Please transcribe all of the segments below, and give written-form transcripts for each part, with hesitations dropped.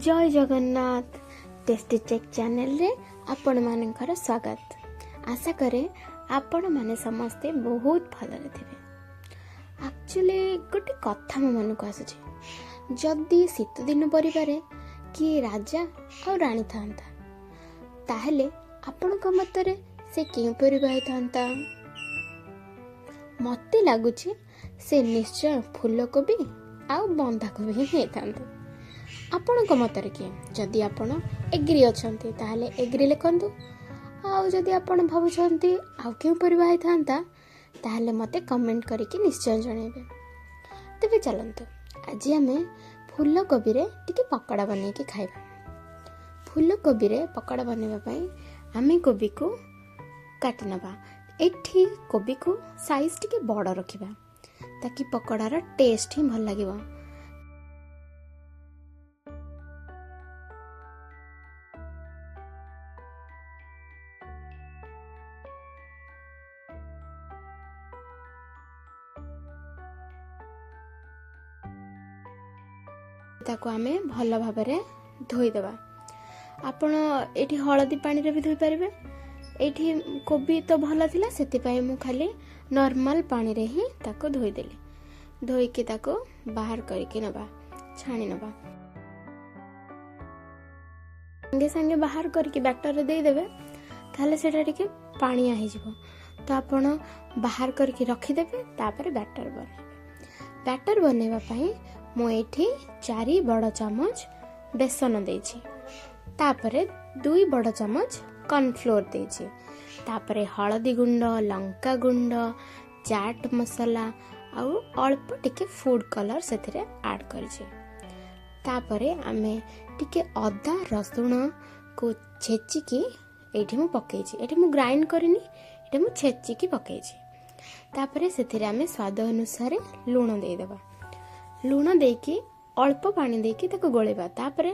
ଜୟ Jagannath. Tasty check ଚ୍ୟାନେଲରେ ଆପଣମାନଙ୍କର ସ୍ୱାଗତ। ଆଶା କରେ ଆପଣମାନେ ସମସ୍ତେ ବହୁତ ଭଲରେ ଥିବେ। ଆକ୍ଚୁଆଲି ଗୋଟେ କଥା ମୋ ମନକୁ ଆସୁଛି, ଯଦି ଶୀତଦିନ ପରିବାରେ କିଏ ରାଜା ଆଉ ରାଣୀ ଥାନ୍ତା, ତାହେଲେ ଆପଣଙ୍କ ମତରେ ସେ କେଉଁ ପରିବା ହେଇଥାନ୍ତା? ମୋତେ ଲାଗୁଛି ସେ ନିଶ୍ଚୟ ଫୁଲକୋବି ଆଉ ବନ୍ଧାକୋବି ହିଁ ହେଇଥାନ୍ତା। ଆପଣଙ୍କ ମତରେ କିଏ? ଯଦି ଆପଣ ଏଗ୍ରି ଅଛନ୍ତି ତାହେଲେ ଏଗ୍ରି ଲେଖନ୍ତୁ, ଆଉ ଯଦି ଆପଣ ଭାବୁଛନ୍ତି ଆଉ କେଉଁ ପରିବା ହେଇଥାନ୍ତା ତାହେଲେ ମୋତେ କମେଣ୍ଟ କରିକି ନିଶ୍ଚୟ ଜଣାଇବେ। ତେବେ ଚାଲନ୍ତୁ ଆଜି ଆମେ ଫୁଲକୋବିରେ ଟିକେ ପକୋଡ଼ା ବନେଇକି ଖାଇବା। ଫୁଲକୋବିରେ ପକୋଡ଼ା ବନେଇବା ପାଇଁ ଆମେ କୋବିକୁ କାଟି ନେବା। ଏଠି କୋବିକୁ ସାଇଜ୍ ଟିକେ ବଡ଼ ରଖିବା, ତାକି ପକୋଡ଼ାର ଟେଷ୍ଟ ହିଁ ଭଲ ଲାଗିବ। ତାକୁ ଆମେ ଭଲ ଭାବରେ ଧୋଇଦେବା। ଆପଣ ଏଇଠି ହଳଦୀ ପାଣିରେ ବି ଧୋଇପାରିବେ। ଏଇଠି କୋବି ତ ଭଲ ଥିଲା, ସେଥିପାଇଁ ମୁଁ ଖାଲି ନର୍ମାଲ ପାଣିରେ ହିଁ ତାକୁ ଧୋଇଦେଲି। ଧୋଇକି ତାକୁ ବାହାର କରିକି ନେବା, ଛାଣି ନେବା। ସାଙ୍ଗେ ସାଙ୍ଗେ ବାହାର କରିକି ବ୍ୟାଟରରେ ଦେଇଦେବେ ତାହେଲେ ସେଇଟା ଟିକେ ପାଣିଆ ହେଇଯିବ। ତ ଆପଣ ବାହାର କରିକି ରଖିଦେବେ, ତାପରେ ବ୍ୟାଟର ବନେଇବେ। ବ୍ୟାଟର ବନେଇବା ପାଇଁ ମୁଁ ଏଇଠି 4 ବଡ଼ ଚାମଚ ବେସନ ଦେଇଛି, ତାପରେ 2 ବଡ଼ ଚାମଚ କର୍ଣ୍ଣଫ୍ଲୋର୍ ଦେଇଛି, ତାପରେ ହଳଦୀ ଗୁଣ୍ଡ, ଲଙ୍କା ଗୁଣ୍ଡ, ଚାଟ୍ ମସଲା ଆଉ ଅଳ୍ପ ଟିକେ ଫୁଡ଼୍ କଲର୍ ସେଥିରେ ଆଡ଼୍ କରିଛି। ତାପରେ ଆମେ ଟିକେ ଅଦା ରସୁଣକୁ ଛେଚିକି ଏଇଠି ମୁଁ ପକେଇଛି। ଏଠି ମୁଁ ଗ୍ରାଇଣ୍ଡ କରିନି, ଏଠି ମୁଁ ଛେଚିକି ପକେଇଛି। ତାପରେ ସେଥିରେ ଆମେ ସ୍ୱାଦ ଅନୁସାରେ ଲୁଣ ଦେଇଦେବା। ଲୁଣ ଦେଇକି ଅଳ୍ପ ପାଣି ଦେଇକି ତାକୁ ଗୋଳେଇବା। ତାପରେ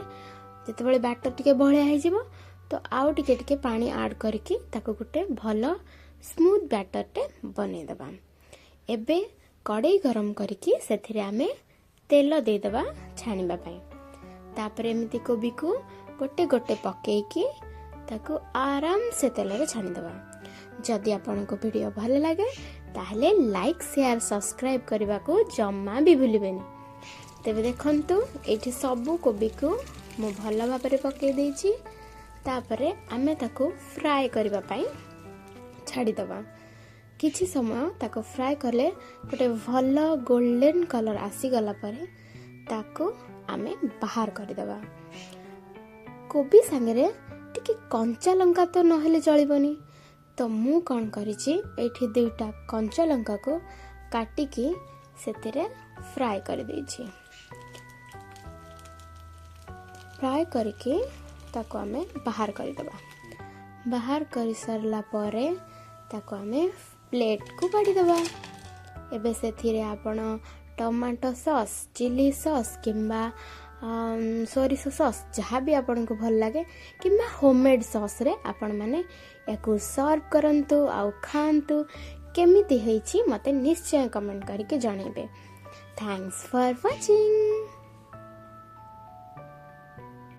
ଯେତେବେଳେ ବ୍ୟାଟର ଟିକେ ବହଳିଆ ହେଇଯିବ ତ ଆଉ ଟିକେ ଟିକେ ପାଣି ଆଡ଼୍ କରିକି ତାକୁ ଗୋଟେ ଭଲ ସ୍ମୁଥ୍ ବ୍ୟାଟରଟେ ବନେଇଦେବା। ଏବେ କଡ଼େଇ ଗରମ କରିକି ସେଥିରେ ଆମେ ତେଲ ଦେଇଦେବା ଛାଣିବା ପାଇଁ। ତାପରେ ଏମିତି କୋବିକୁ ଗୋଟେ ଗୋଟେ ପକେଇକି ତାକୁ ଆରାମସେ ତେଲରେ ଛାଣିଦେବା। ଯଦି ଆପଣଙ୍କୁ ଭିଡ଼ିଓ ଭଲ ଲାଗେ ତାହେଲେ ଲାଇକ୍, ସେୟାର, ସବସ୍କ୍ରାଇବ୍ କରିବାକୁ ଜମା ବି ଭୁଲିବେନି। ତେବେ ଦେଖନ୍ତୁ ଏଇଠି ସବୁ କୋବିକୁ ମୁଁ ଭଲ ଭାବରେ ପକେଇ ଦେଇଛି। ତାପରେ ଆମେ ତାକୁ ଫ୍ରାଏ କରିବା ପାଇଁ ଛାଡ଼ିଦେବା। କିଛି ସମୟ ତାକୁ ଫ୍ରାଏ କଲେ ଗୋଟେ ଭଲ ଗୋଲ୍ଡେନ୍ କଲର୍ ଆସିଗଲା ପରେ ତାକୁ ଆମେ ବାହାର କରିଦେବା। କୋବି ସାଙ୍ଗରେ ଟିକେ କଞ୍ଚା ଲଙ୍କା ତ ନହେଲେ ଚଳିବନି, ତ ମୁଁ କ'ଣ କରିଛି ଏଇଠି 2ଟା କଞ୍ଚା ଲଙ୍କାକୁ କାଟିକି ସେଥିରେ ଫ୍ରାଏ କରିଦେଇଛି। ଫ୍ରାଏ କରିକି ତାକୁ ଆମେ ବାହାର କରିଦେବା। ବାହାର କରିସାରିଲା ପରେ ତାକୁ ଆମେ ପ୍ଲେଟ୍କୁ କାଢ଼ିଦେବା। ଏବେ ସେଥିରେ ଆପଣ ଟମାଟୋ ସସ୍, ଚିଲି ସସ୍ କିମ୍ବା ସୋରିଷ ସସ୍, ଯାହା ବି ଆପଣଙ୍କୁ ଭଲ ଲାଗେ, କିମ୍ବା ହୋମମେଡ଼୍ ସସ୍ରେ ଆପଣମାନେ ୟାକୁ ସର୍ଭ କରନ୍ତୁ ଆଉ ଖାଆନ୍ତୁ। କେମିତି ହେଇଛି ମୋତେ ନିଶ୍ଚୟ କମେଣ୍ଟ କରିକି ଜଣାଇବେ। Thanks for watching.